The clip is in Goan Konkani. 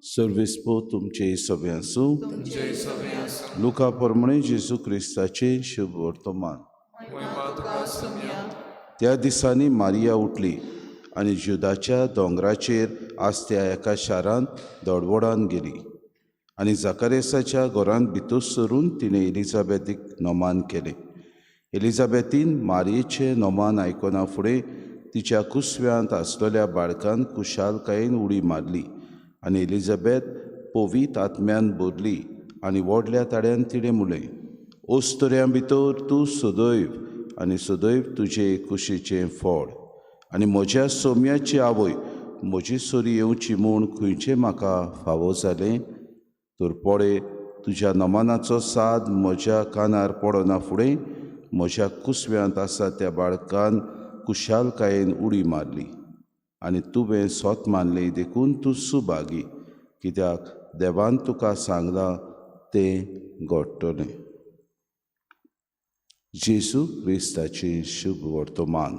सर्वेस्पो तुमचे सगळे आसूं. तुमचे सगळे आसूं. लुका प्रमाणे जेजू क्रिस्ताचें शुभ वर्तमान. महिमा तुका सोम्या. त्या दिसांनी मारिया उठली आनी जुदाच्या दोंगराचेर आसत्या एका शारांत दडवडान गेली आनी जाकारेसाच्या घरांत भितर सरून तिणें एलिझाबेथीक नमान केलें. एलिझाबेथीन मारयेचें नमान आयकना फुडें तिच्या कुसव्यांत आसलेल्या बाळकान खुशालकायेन उडी मारली आनी एलिझाबेथ पवीत आत्म्यान भरली आनी व्हडल्या ताळ्यान तिणें म्हणलें, ओस्तऱ्यां भितर तूं सदैव आनी सदैव तुजे कुशीचें फळ आनी म्हज्या सोम्याची आवय म्हजी सरी येवची म्हूण खंयचें म्हाका फावो जालें? तर पळय, तुज्या नमनाचो साद म्हज्या कानार पडना फुडें म्हज्या कुसव्यांत आसा त्या बाळकान खुशालकायेन उडी मारली आनी तुवें सोत मानलें देखून तूं सुभागी, कित्याक देवान तुका सांगलां तें घडटलें. जेजू क्रिस्ताचें शुभ वर्तमान.